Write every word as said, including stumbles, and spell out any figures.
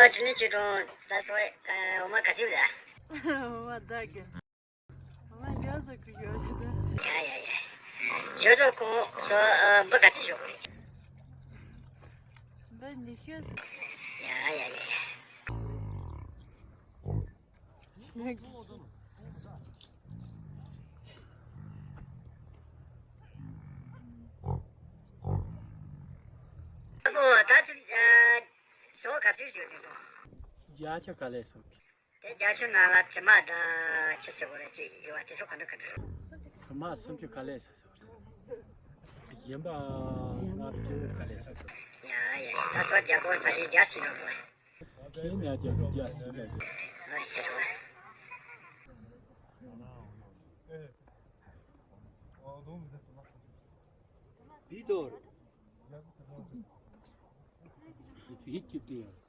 ཨ། ཅི་ནས་ཅི་གྲོང་ད་སོ། ཨ། འོ་མ་ག་ཚིག་ལ། འོ་མ་ད་གི། འོ་མ་ཡོད་ཟེར་གི་ཡོད་ཟེར་ད། ཡ་ཡ་ཡ། ཞོ་ཟོ་ཁོང་སོ། ཨ། འབུ་ག་ཚིག་ཞོ་གི་རེད། འབུ་ཉི་ཤུ་ཟེར། ཡ་ཡ་ཡ་ཡ། ཨ་ཁོ་ད་ཅི། ཨ། ཟོ་ག་ཚོད་ཞོ་ཡོད་སོང་། བརྒྱད་ཅུ་ག་ལེ་སོང་། དེ་བརྒྱད་ཅུ་ནང་ལ་དྲི་མ་དང་ཅི་ཟེར་དགོས་རེད་ཅིག་ཡོད་པ་དེ་ཚོ་ག་འདྲ་ག་འདྲ། དྲི་མ་སུམ་ཅུ་ག་ལེ་སོང་། གཞན་པ་ལྔ་བཅུ་ག་ལེ་སོང་། ཡ་ཡ་ཡ། ད་སོ་རྒྱ་སྒོར་ཕ་ཞིག་རྒྱ་སྲིད་ནོ་བོ། ཁྱེད་ནས་རྒྱ་སྒོར་རྒྱ་སྲིད་ནོ་བོ། ཨ། ཟེར་བ། བི་དོར། བི་ཅུ་པི་ཡང་།